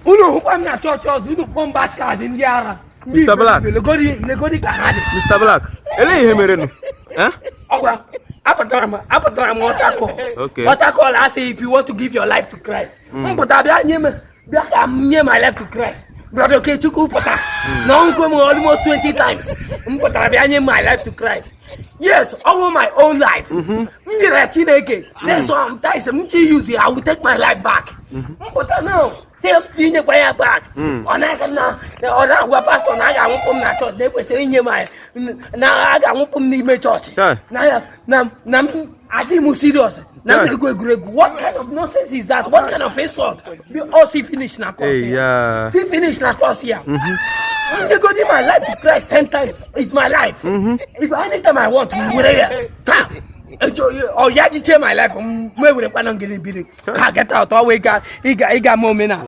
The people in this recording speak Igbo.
Unu hụkwa m na chọọchị ọzọ, unu kpọọ m bastard, ndị ara. Mr. Black. Legodi, legodi ka ha dị. Mr. Black, elee ihe merenụ? Eh? Ọgwa apụtara m altar call. Altar call asị, "If you want to give your life to Christ." M pụta bịa nye m, bịa ka m nye my life to Christ. Brother Okechukwu pụta na ọhụgo m almost 20 times. M pụtara bịa nye my life to Christ. Yes, ọ bụ my own life m nyere Chineke. Then sometimes m ji use it, I will take my life back. M pụta now sị m tinyekwa ya back. Ọ na-asị m na ọ na-agwa pastọ na a ga-anwụpụ m na chọọchị, na ekwesịrị inye m na a ga-anwụpụ m n'ime chọọchị. Chai. Na m adịghị m serious, na m Chai. na-egwu egwuregwu. What kind of nonsense is that? What kind of insult? Be all see finish na course Hey, here. ya. See finish na course here. M nyegodi my life to Christ 10 times, it's my life. If anytime I want, m were ya taa. Ọ ya jichie my life, m ewerekwana ngiri biri ka get out. Ọ wee ịga ịga mee omenala.